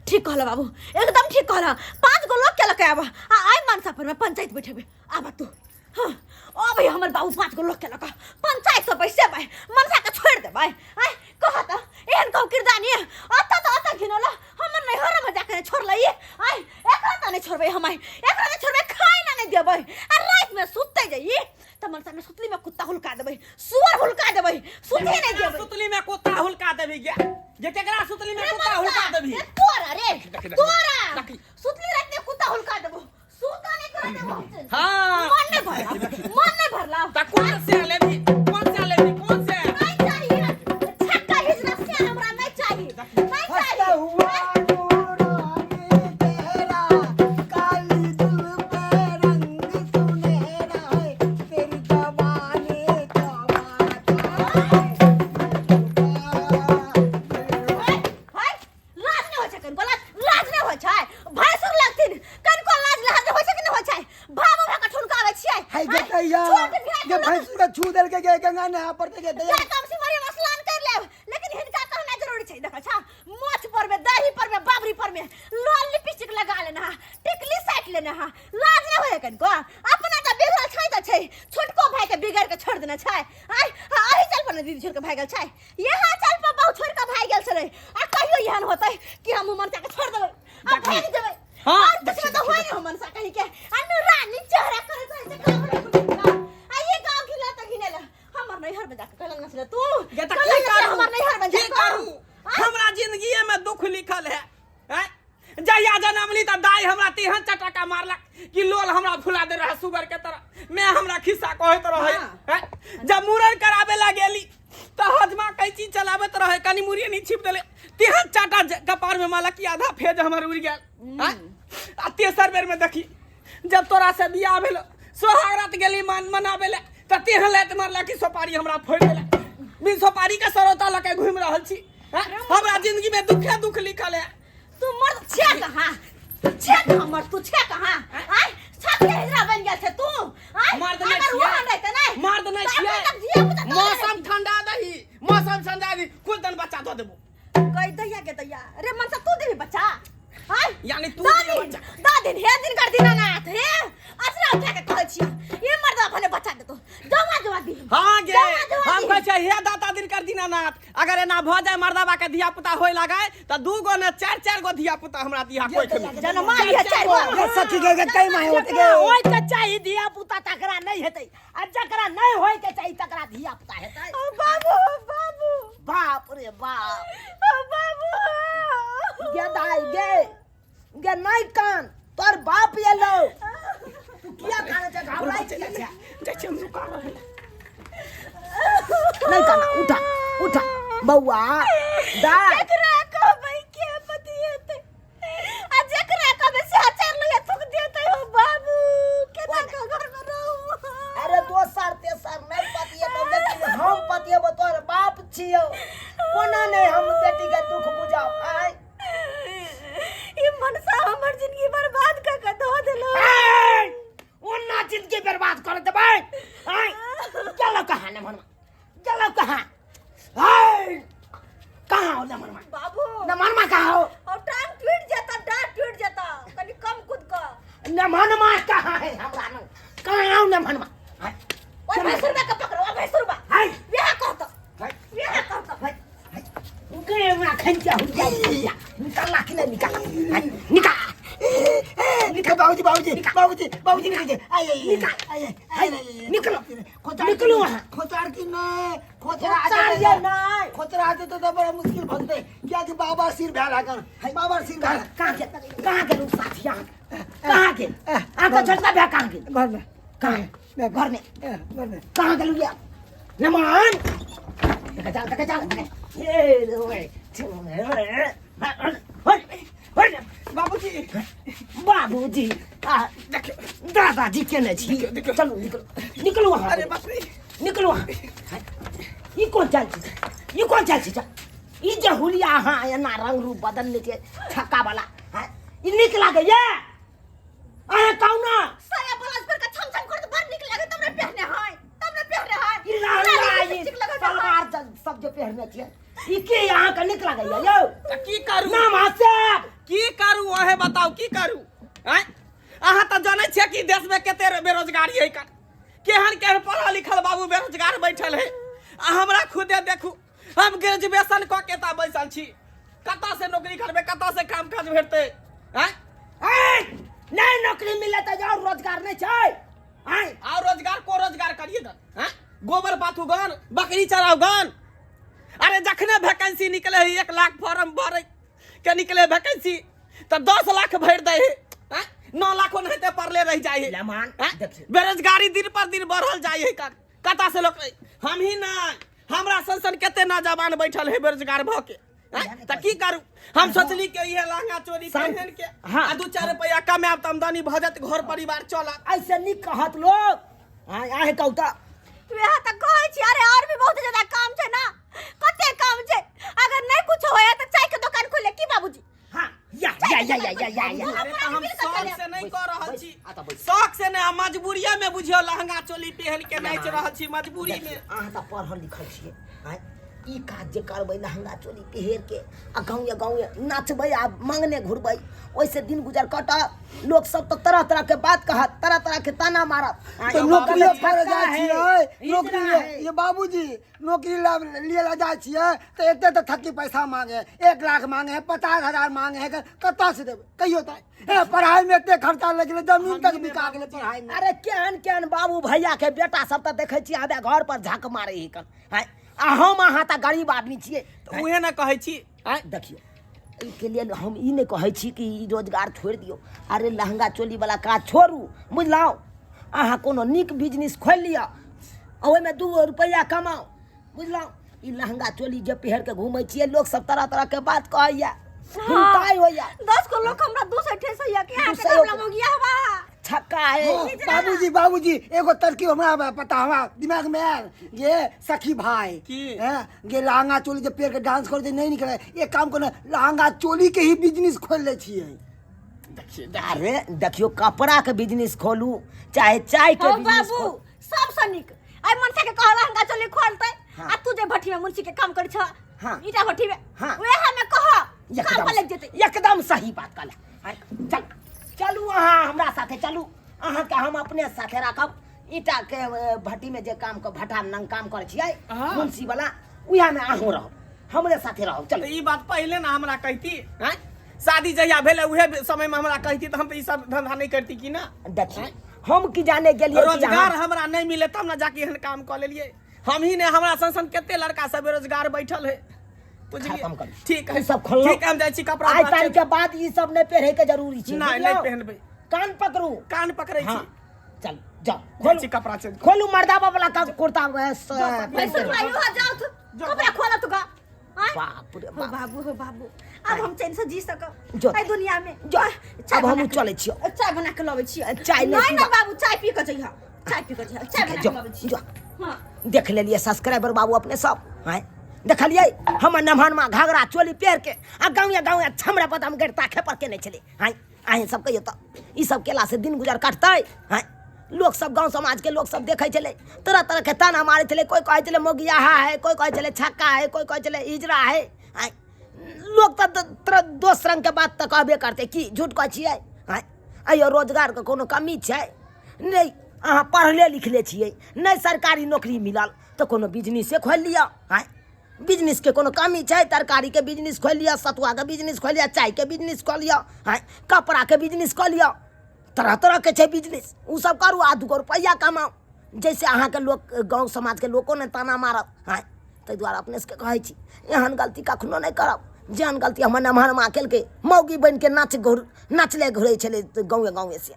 ठीक कहला बाबू, एकदम ठीक कहला। 5 गो लोग के लके आबा आ आइ मनसा पर में पंचायत बैठेबे। आबा तू। हाँ, अबै हमर बाबू 5 गो लोग के लका पंचायत से बैसेबै, मनसा के छोड़ि देबै। आइ कह त एहन कहू किरदानी अत त अत घिनौला हमर नैहर में जाके नहि छोड़लै। आइ एकरा त नहि छोड़बै हम, आइ एकरा नहि छोड़बै, खाइ ना नहि देबै। आ राति में सुतते जइए त मनसा में सुतली में कुत्ता हुलका देबै, सुअर हुलका देबै, सुते नहि देबै। सुतली में कुत्ता हुलका देबी गे? जे केकरा सुतली में रे कुत्ता हुलका मनसा, देबी? रे तोरा रे, देखी, देखी, तोरा देखी। सुतली रात में कुत्ता हुलका देबो, सुता नहीं कर देबो। हाँ। मन नहीं भरला, मन नहीं भरला। त कौन से लेबी, कौन से लेबी, कौन से? नहीं चाहिए छक्का हिजड़ा से, हमरा नहीं चाहिए, नहीं हंसता चाहिए। हुआ नूरानी चेहरा, काली जुल्फ रंग सुनहरा है, तेरी जवानी तोबा हाय, हाय, लाज नहि होइ छै कनिको? लाज, लाज नहि होइ छै? भैंसुर लगथिन, कनिको लाज लाज होइ छै कि नहि होइ छै? भाव भाव के ठुनकाबै छियै। हाय गे तैया छोट भाय गे भैंसुर के छू देलके गे, गंगा नहा पड़ते गे जा कम से मरियम स्नान कर लेब, लेकिन हिनका कहना जरूरी छै। देखै छा, मोछ पर में, दही पर में, बाबरी पर में लाल लिपस्टिक लगा लेना हा, टिकली साट लेना हा। लाज नहि होइ कनिको? अपना तऽ बिगड़ल छै तऽ छै, छोटको भाई के बिगड़ के छोड़ देने छै। आइ अही चल पर ने दीदी छोड़ के भागल छै, यहाँ चल पर बहु छोड़ के भाग गेल छलै। आ कहियो एहन होतै कि हम मनसा के छोड़ देबै आ भागि जेबै? हाँ, और कुछ में तो होय नहीं मनसा कहीं के। आ नु रानी चेहरा करैत रहै छै गाँव में। आ ये गाँव घिना त घिनेला हमर नैहर में जाके कहलन नचले तू। गे त कहलन की नचले करू? हमर नैहर में की जाके करू? हमरा जिंदगी में दुख लिखल है, हैं? जहिया जनमली त दाई हमरा तेहन चटका मारलक कि लोल हमरा फुला दे रहे सुगर के तरह। मैं हमरा खिस्सा कहैत रहे। हाँ। हैं? जब मुड़न कराबे ला गेली त हजमा कैंची चलाबत रहे, कनी मुड़िए नहीं छिप देले, तेहन चाटा कपार में मारलक कि आधा फेज हमर उड़ गेल। हैं? आ तेसर बेर में देखी जब तोरा से बियाह भेल, सोहाग रात गेली मान मनाबे ले त तेहन लात मारलक कि सोपारी हमरा फोड़ि देलक। बिन सोपारी के सरौता लऽ के घूमि रहल छी। हैं? हमरा जिंदगी में दुखे दुख लिखल है। तू मर्द छे कहाँ? छे कहाँ मर्द तू छे कहाँ? आय छत के हिजड़ा बन गेल छे तू। आय मर्द नहि अगर छियै। वहाँ नहीं त नहीं मर्द नहि तऽ छियै। अखन तक धिया पुता कहाँ मौसम ठंडा दही, मौसम ठंडा दही, कुछ दिन बच्चा दऽ देबो। कहि दैया के दैया रे मनसा, तू देबी बच्चा? आय यानी तू दा दिहे दिन बच्चा। दा दिन हे दिन कर दीनानाथ हे अचरा उठा के कहै छियै, ये मर्द अपने बच्चा देतो, जमा जमा दी। हाँ गे, जमा जमा हम दी। कहै छियै हे दाता दिनकर दीनानाथ, अगर एना भऽ जाय मर्दाबा के धिया पुता होय लागै त 2 गो ने 4 4 गो धिया पुता हमरा दिया कोइ के जनमा लिया 4 गो। गे सखी गे, गे कई माहे होते गे। होय के चाही धिया पुता तकरा नहीं हेतै, आ जकरा नहीं होय के चाही तकरा धिया पुता हेतै। ओ बाबू, ओ बाबू, बाप रे बाप, ओ बाबू गे दाई गे, गे नहीं कान, तोर बाप एलो, तू किया काने छै, घबराइ किया छै? जाइ छियै हम नुका रहल। नहीं काना, उठा उठा बौआ दाई। केकरा कहबै के बतियेतै, आ जेकरा कहबै से चार लोग थूक देतै। हो बाबू, केना के घर में रहू? अरे दोसर तेसर नहीं पतिएतौ, लेकिन हम पतिएबो, तोर बाप छियौ, कोना नहीं हम बेटी के दुख बुझाउ? आय ई मनसा हमर जिंदगी बर्बाद क के धो देलो। ए, ओना जिंदगी बर्बाद कर देबै? आय चलो कहाँ ने मनवा, चलो कहाँ, आय कहाँ हो ने मनवा? बाबू ने मनवा कहाँ हो? और टांग टूट जाता, डांट टूट जाता, कनी कम कूद क। ने मनवा कहाँ है हमरा न कहाँ हो ने मनवा? आय, ओए भैंसुरबा के पकड़ो, ओए भैंसुरबा। आय। बियाह कहतो, आय, बियाह कहतो। आय, गे हमरा खंचा हो जाय, निकाल कि नहीं निकाल, आय, निकाल। निकल बाबूजी, बाबूजी, बाबूजी, बाबूजी, निकल, आय आय निकाल। आय आय आय, निकलो। खोचार निकलो वहाँ। खोचार की नहीं, खोचरा खोचार ये नहीं। खोचरा आते तो बड़ा मुश्किल भगते क्या कि बाबा सिर भैल आकर, बाबा सिर भैल। कहाँ के, कहाँ के लोग साथिया, कहाँ के आपका छोटका भैया कहाँ के? घर में। कहाँ? घर में। घर में। कहाँ के लोग नमन? देखा जा, देखा जा, देखा। ये रे, बाबूजी, बाबूजी, आ दादाजी केने छी? चलू निकलो, निकलो वहाँ। अरे बाप रे, निकलो वहाँ। ई कोन चाल छी? ई कोन चाल छी? ई जे हुलिया अहाँ एना रंग रूप बदलने छै छक्का वाला, हाँ, ई नीक लागैया अहाँ? कहू ना। साया ब्लाउज पर के छम छम करत बड़ नीक लागे, तमरे पहने है, तमरे पहने है। ई लहंगा, ई लिपस्टिक लगल है। सलवार सब जे पहनने छियै, ई के अहाँके नीक लागैया यौ? त की करू नाम हँसायब। की अहें बताउ की करू आँय अहाँ तऽ जानै छियै कि देशमे कते बेरोजगारी है का केहन केहन पढ़ल लिखल बाबू बेरोजगार बैठल है आ हमरा खुदे देखू हम ग्रेजुएशन कऽ के तऽ बैसल छी कतऽ से नौकरी करबै कतऽ से काम काज भेटतै आँय आँय, नहि नौकरी मिले तऽ और रोजगार नहि छै आँय और रोजगार को रोजगार करिए गन आँय गोबर पाथू गन बकरी चराउ गन अरे जखने वैकेंसी निकले है 1 लाख फॉर्म भरे के निकले वैकेंसी तऽ 10 लाख भरि दै है आँय? 9 लाख ओनाहिते पड़ले रहि जाइ है लमान आँय? देखियौ बेरोजगारी दिन पर दिन बढ़ल जाइ है कतऽ से लोक हम ही नहीं हमरा सन सन कते नौजवान बैठल है बेरोजगार भऽ के आँय? तऽ की करू हम सोचली के इहे लहंगा चोरी पहन के आ दू चार रुपया कमायब तऽ आमदनी भऽ जायत घर परिवार चलत ऐसे नीक कहत लोग आँय अहें कहू तऽ वएह तऽ कहै छी अरे और भी बहुत ज्यादा काम छै ना कते काम छै अगर नहीं कुछ होया तऽ चाय के दुकान खोले की बाबूजी हाँ या या या या या या या अरे तऽ हम शौक से नहीं कऽ रहल छी आ तऽ बैस। शौक से नहीं हम मजबूरिये में बुझियौ लहंगा चोली पहन के नाचि रहल छी मजबूरी में अहाँ तऽ पढ़ल लिखल छियै आँय ई काज जे करबै लहंगा चोली पहिर के आ गाँवे गाँवे नाचबै आ मांगने घुरबै ओहिसँ दिन गुजर कटत लोक सब तऽ तरह तरह के बात कहत तरह तरह के ताना मारत आँय, तऽ नौकरियो कहत करे फटका जाइ है, छियै हिजड़ा नौकरी है। ये बाबूजी नौकरी ला लिए ला जाइ छियै तऽ एते तऽ थक्की पैसा मांगे है 1 लाख मांगे है 50,000 मांगे है कतऽ से देबै कहियो तऽ ए पढ़ाई में एते खर्चा लागि गेलै जमीन तक बिका गेलै पढ़ाई में अरे केहन केहन बाबू भैया के बेटा सब तऽ देखै छियै आबे घर पर झक मारे ही कन आँय, आ हम अहाँ तऽ गरीब आदमी छियै तऽ उहे ने कहै छी आँय देखियौ एहिके लेल हम ई नहि कहै छी कि ई रोजगार छोड़ि दियौ अरे लहंगा चोलीवला काज छोड़ू बुझलहुँ अहाँ कोनो नीक बिजनेस खोलि लिअ आ ओहिमे 2 गो रुपैआ कमाउ बुझलहुँ ई लहंगा चोली जे पहिर के घूमै छियै लोक सब तरह तरह के बात कहैया हिंसाई होइया 10 गो लोग हमरा दूसरे ठेस होइया कि अहाँ के दूसरे गामला मौगिया हवा छक्का है हाँ, बाबूजी बाबूजी एगो तरकीब हमरा पता हमरा दिमाग में आयल ये सखी भाई की? हैं गे लहंगा चोली जे पेड़ के डांस करे छै नहीं निकले एक काम करना लहंगा चोली के ही बिजनेस खोल ले छियै देखिए अरे देखियौ कपड़ा के बिजनेस खोलू चाहे चाय के हो बिजनेस बाबू खोलू सबसँ नीक आइ मनसा के कहला हंगा चली खोलते हाँ। आ तू जे भट्ठी में मुंशी के काम करै छ हाँ। ईटा भट्ठी में हाँ। वएह में कह काम पर लग जेतै एकदम सही बात कहला आय, चल चलू अहाँ हमरा साथे चलू अहाँके हम अपने साथे राखब ईटा के भट्टी में जे काम के भट्टा नंग काम करै छियै हाँ। मुंशी वाला उएह में अहूँ रहब हमरे साथे रहब तऽ चलू ई बात पहिले ने हमरा कहती आँय शादी जहिया भेलै उहे समय में हमरा कहती तऽ हम तऽ ई सब धंधा नहीं करती की ना देखिए हम की जाने गेलियै कि रोजगार अहाँ- हमरा नहीं मिले तब ना जाके एहन काम कऽ लेलियै हम ही नहीं हमरा सन सन कते लड़का सब बेरोजगार बैठल है बुझलियै खत्म करू। ठीक है ई सब खोललहुँ। ठीक है हम जाइ छी कपड़ा आइ उपड़ा तारीख के बाद ई सब नहि पहिरे के जरूरी छै नहि, नहि बुझलहुँ? पहिरबै। कान पकड़ू कान पकड़ै हाँ छी चल जाओ जाइ खोलू छी कपड़ा चेंज खोलू मर्दाबा वाला का कुर्ता पैसा भाई हो जाओ तू कपड़ा खोला तू का आँय? बाप रे हो बाप बाबू हो बाबू अब हम चैन से जी सकब जो। एहि दुनिया में जो। चाय अब हमहूँ बना के- चलै छियौ। चाय बना के लबै छियै चाय नहि नहीं ना पीबा। बाबू चाय पी के जइह चाय पी के जइह चाय बना जो के लबै छियै जो हाँ देख लेलियै सब्सक्राइबर बाबू अपने सब आँय देखलियै हमर नमहनमा घाघरा चोली पहिर के आ गाँवे गाँवे छमरा बदाम गैर ताखे पर केने छलै आँय अहीं सब कहियौ तऽ ई सब केलासँ दिन गुजर कटतै आँय लोक सब गाँव समाजके लोक सब देखै छलै तरह तरह के ताना मारै छलै कोइ कहै छलै मोगियाहा है कोइ कहै छलै छक्का है कोइ कहै छलै हिजड़ा है आँय लोक तऽ तरह दोस रङ्गके बात तऽ कहबे करतै की झूठ कहै छियै आँय अइयो रोजगारके कोनो कमी छै नहि अहाँ पढ़ले लिखले छियै नहि सरकारी नौकरी मिलल तऽ कोनो बिजनेसे खोलि लिअ आँय बिजनेसके कोनो कमी छै तरकारीके बिजनेस खोलि लिअ सतुआके बिजनेस खोलि लिअ चायके बिजनेस कऽ लिअ आँय कपड़ाके बिजनेस कऽ लिअ तरह तरहके छै बिजनेस ओसभ करू आ 2 गो रुपैआ कमाउ जैसे अहाँके लोक गाँव समाजके लोको नहि ताना मारत आँय ताहि दुआरे अपने सबके कहै छी एहन गलती कखनो नहि करब जेहन गलती हमर नमहर माँ केलकै मौगी बनिके नाच घुर नाचले घुरै छलै गाँवे गाँवे से।